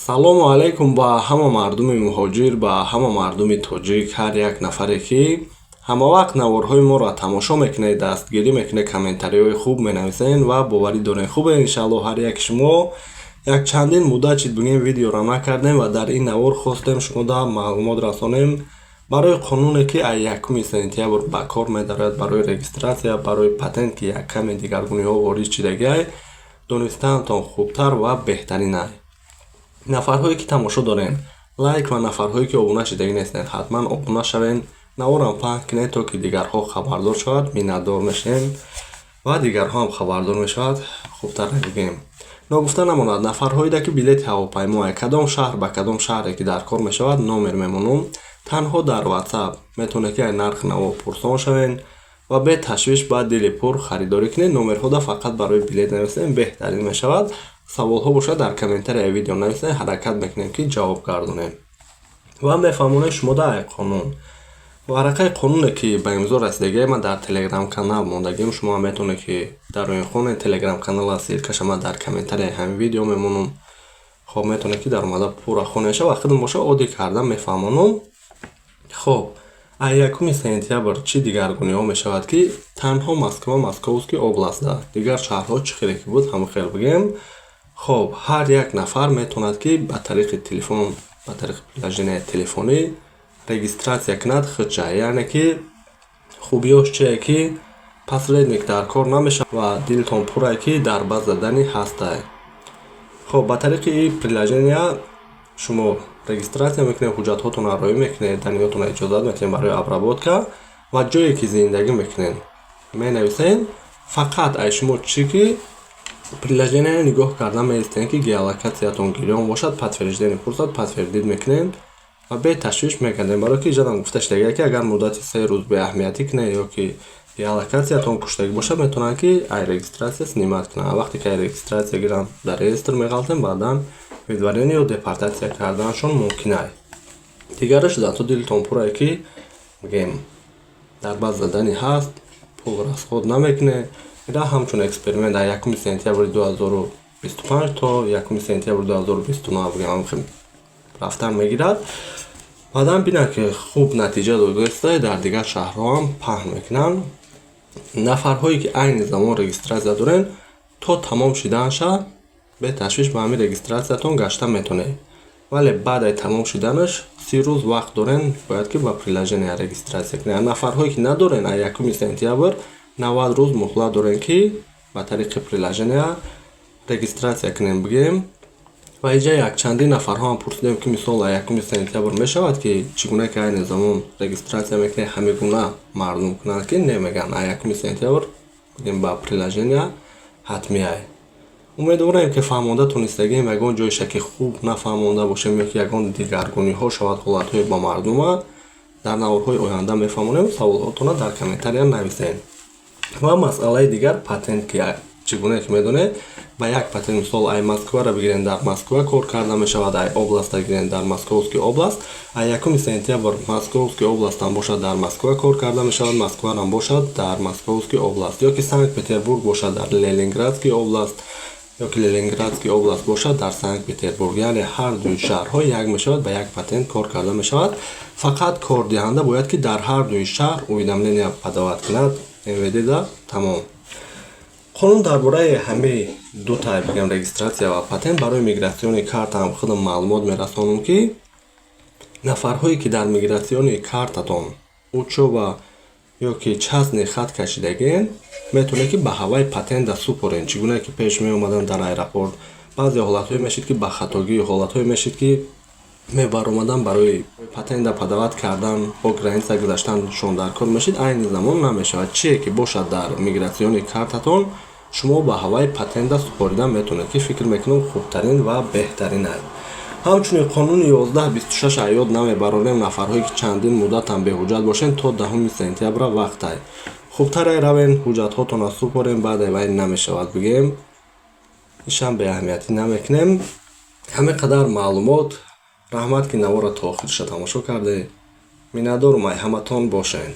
Салому алайкум ба ҳама мардуми муҳоҷир, ба ҳама мардуми тоҷик, ҳар як нафаре, ки ҳамавақт наворҳои моро тамошо мекунед, дастгирӣ мекунед, комментариҳои хуб менависед ва боварӣ дорем, хубе, иншаалло, ҳар яки шумо. Як чандин муддат чид, бигем, видеоро накардем ва дар ин навор хостем шумода маълумот расонем барои қонуне, ки аз 1 сентябр ба кор медарояд, барои регистрация, барои патент, ки як каме дигаргуниҳо ворид шидагиай, донистанатон хубтар ва беҳтаринай. Нафарҳое, ки тамошо дорем, лайк ва нафарҳое, ки обуна шидагӣ нестед, ҳатман обуна шавед, наворам паҳн кунед, то ки дигарҳо хабардор шавад. Миннатдор мешавем ва дигарҳо ҳам хабардор мешавад, хубтар бигем. Ногуфта намонад, нафарҳоеда, ки билети ҳавопаймо кадом шаҳр ба кадом шаҳре ки дар кор мешавад, номер мемонум, танҳо дар WhatsApp метавонед, ки ай нархи наво пурсон шавед ва беташвиш ба дили пур харидорӣ кунед. Номерҳода фақат барои билет нависем, беҳтарин мешавад. Саволҳо бошад, дар комментарияи видео нависед, ҳаракат мекунем, ки ҷавоб гардонем ва мефаҳмонем шумода ай қонун. Варақаи қонуне, ки ба имзо расидагиа, ман дар телеграм-канал мондагим, шумо метавонед, ки дар оин хонед. Телеграм-канала ссылкаша ман дар комментарияи ҳамин видео мемонам. Хоб, метавонед, ки дар омада пурра хонеша ва худам боша, оддӣ карда мефаҳмонам. Хоб, аз 1 сентябр чӣ дигаргуниҳо мешавад, ки танҳо Москва, Московский областда, дигар шаҳрҳо чӣ хеле ки буд, ҳамон хел бигем. Хоб, ҳар як нафар метавонад, ки ба тариқи телефон, ба тариқи приложенияи телефонӣ регистрация кунад худша. Яъне ки хубиёш чие, ки посредник дар кор намешавад ва дилтон пурае, ки дар база данных ҳастай. Хоб, ба тариқи ин приложения шумо регистрация мекунед, ҳуҷҷатҳотонро роӣ мекунед, данныеҳотонро иҷозат медиҳед барои обработка ва ҷое ки зиндагӣ мекунед, менависед. Фақат ай шумо чӣ, ки приложение нигоҳ карда меистем, ки геолокатсиятон гирён бошад, подтверждение пурсад, подтвердить мекунем ва беташвиш мекардем. Барои ки иҷадам гуфта шудагия, ки агар муддати 3 рӯз беаҳамиятӣ кунед ё ки геолокатсиятон куштагӣ бошад, метавонанд, ки ай регистрация снимать кунанд. Вақте ки ай регистрация гиранд, дар реестр меғалтем, баъдан выдворение ё депортация карданашон мумкин ай. Дигараш, зато дилтон пурае, ки, бигем, дар база данных ҳаст, пул расход намекунед. Ира ҳамчун эксперимент дар 1 сентябри 2025 то 1 сентябри 2029, бигем, рафтан мегирад. Баъдан бинанд, ки хуб натиҷа додааста, дар дигар шаҳрҳо ҳам паҳн мекунанд. Нафарҳое, ки айни замон регистрация доред, то тамом шиданаша беташвиш ба ҳамин регистрациятон гашта метавонед, вале баъд ай тамом шуданаш 30 рӯз вақт дорен, бояд ки ба приложения регистрация кунед. Нафарҳое, ки надорен, аз 1 сентябр 90 рӯз муҳлат дорен, ки ба тариқи приложения регистрация кунем, бигем. Ва инҷа якчандин нафарҳо ҳам пурсидем, ки мисол аз 1 сентябр мешавад, ки чӣ гуна ки айни замон регистрация мекунед, ҳамин гуна мардум кунанд, ки не, мегӯянд, аз 1 сентябр, бигем, ба приложения ҳатмиай. Умедворем, ки фаҳмонда тонистагием. Ягон ҷойша ки хуб нафаҳмонда бошем ё ки ягон дигаргуниҳо шавад ҳолатҳое ба мардума, дар наворҳои оянда мефаҳмонем. Саволҳотонро дар комментария нависед. Ва масъалаи дигар, патент, ки чӣ гуна ки медонед, ба як патент, мисол, ай Москваро бигирем, дар Москва кор карда мешавад, ай областа гирем, дар Московский област. Ай 1 сентябр Московский областам бошад, дар Москва кор карда мешавад, Москварам бошад, дар Московский област, ё ки Санкт Петербург бошад, дар Ленинградский област, ё ки Ленинградский област бошад, дар Санкт Петербург. Яъне ҳар дуи шаҳрҳо як мешавад, ба як патент кор карда мешавад. Фақат кордиҳанда бояд, ки дар ҳар дуи шаҳр уведомление подавать кунад МВДда, тамом. Қонун дар бораи ҳамаи ду тайп, бигем, регистрация ва патент. Барои миграционный картаам худам маълумот мерасонам, ки нафарҳое, ки дар миграционный картатон учёба ё ки частный хат кашидагиен, метавонед, ки ба ҳаваи патента супорен. Чӣ гуна ки пеш меомаданд дар аэропорт, баъзе ҳолатҳое мешид, ки ба хатогӣ, ҳолатҳое мешид, ки мебаромадан барои патента подавать кардан, бо граница гузаштаншон дар кор мешид. Айни замон намешавад. Чие ки бошад дар миграционный картатон, шумо ба ҳаваи патента супоридан метавонед, ки фикр мекунам, хубтарин ва беҳтарин аст. Ҳамчунин қонуни 1126 ёд намебарорем. Нафарҳое, ки чандин муддатам беҳуҷҷат бошед, то 10 сентябра вақтай, хубтаре равен, ҳуҷҷатҳотонро супорем, баъде вай намешавад, бигем, ишам беаҳамиятӣ намекунем. Ҳамин қадар маълумот. Раҳмат, ки наворро то охириша тамошо кардед. Миннатдорум, ай ҳаматон бошед.